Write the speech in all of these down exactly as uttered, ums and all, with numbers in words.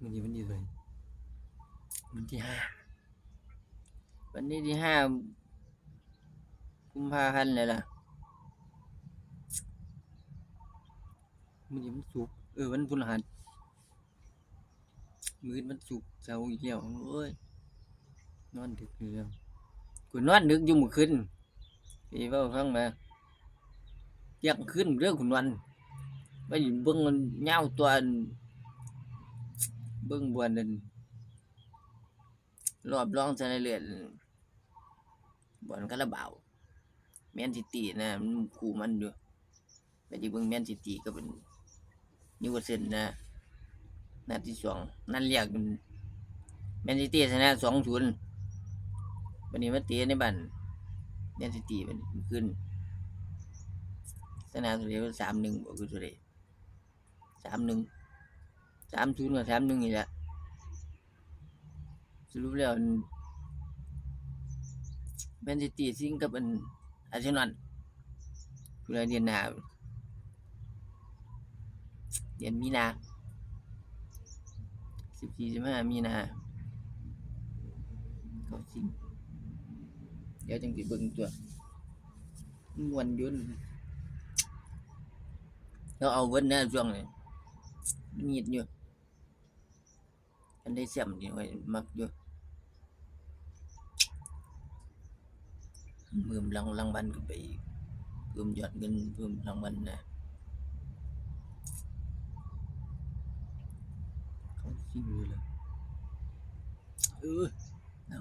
วันนี้วันที่เท่าไหร่ วันที่ห้า วันนี้ที่ห้า กุมภาพันธ์เลยล่ะ มื้อนี้วันศุกร์ เออ วันพฤหัส มื้อวันศุกร์ เสาร์อีกแล้ว โอ้ย นอนดึกอยู่แล้ว กูนอนดึกอยู่มื้อคืน สิเว้าฟังมา เที่ยงคืนเด้อ กูนอน ไปเบิ่งมันยาวตัวอัน เบิ่งบอลนั่น รอบรองชนะเลิศ บอลคาราบาว แมนซิตี้นะ มันคู่มันอยู่ ไปที่เบิ่งแมนซิตี้กับอัน นิวคาสเซิลนะ นัดที่สอง นัดแรกมัน แมนซิตี้ชนะ สองศูนย์ บัดนี้มาเตะในบ้าน แมนซิตี้ บัดนี้ขึ้น ชนะเท่าใด๋ สามหนึ่ง บ่ คือเท่าใด๋ สามหนึ่ง สามศูนย์ กับ สามหนึ่ง นี่แหละ สรุปแล้ว อัน แมนซิตี้ซิงกับอัน อาร์เซนอล ผู้ใด๋เดือนหน้า เดือนมีนา สิบสี่ สิบห้า มีนา เข้าซิง เดี๋ยวจั่งสิเบิ่งตัว ม่วนอยู่ แล้วเอาเบิดนะช่วงนี้ มีดอยู่ อันได้แชมป์นี่ไว้มักอยู่ เพิ่มราง รางวัลขึ้นไปอีก เพิ่มยอดเงิน เพิ่มรางวัลนะ เข้าซิงเลยล่ะ เออ เอา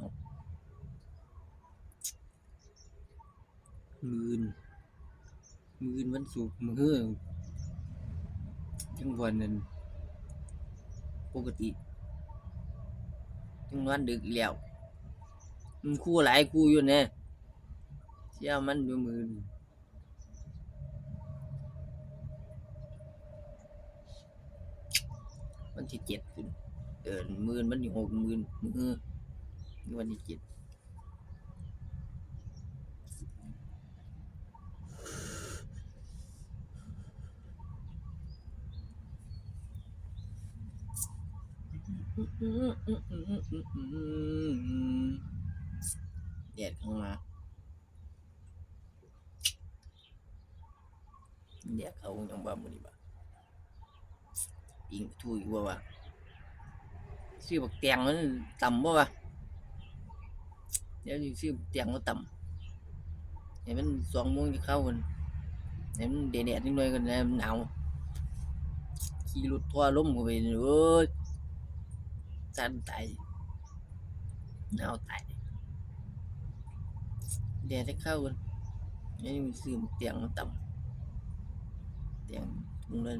มื้ออื่น มื้ออื่นวันศุกร์ มื้อฮือ จั่งวันนั้น ปกติ จั่งนอนดึกอีกแล้ว มันคู่หลายคู่อยู่นะ เชียร์มันอยู่มื้ออื่น วันที่เจ็ดพุ้น เออ มื้ออื่นวันที่หก มื้ออื่น มื้อฮือ วันที่เจ็ด แดดเข้ามา แดดเข้ายังบ่มื้อนี้บ่ ปิ้งปลาทูอยู่บ่วะ ซื้อบักแตงมันตำบ่วะ เดี๋ยวสิซื้อบักแตงมาตำ ให้มันสองโมงจะเข้ากัน ให้มันแดดๆนิดหน่อยกันนะ มันหนาว ขี่รถทั่วลมเข้าไป โอ้ย สั่นตาย หนาวตาย แดดจะเข้ากัน นี่มันซื้อบักแตงมาตำ แตงถุงละ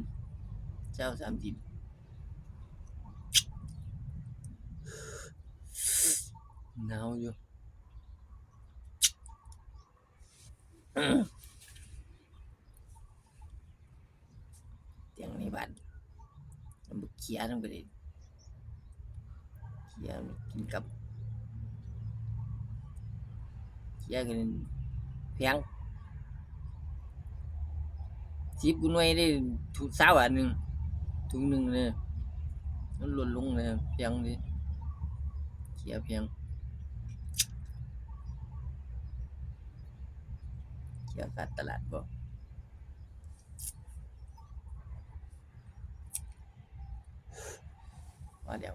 ซาว สามสิบ หนาวอยู่ แตงในบ้าน มันบ่เคี้ยนำกันเลย เคี้ยกินกับ เคี้ยกันแพง สิบกว่าหน่วยได้ถุง ซาวบาทหนึ่ง ถุงหนึ่งเนี่ย มันลดลงเลย แพงดิ เคี้ยแพง เคี้ยขาดตลาดบ่ ว่าแล้ว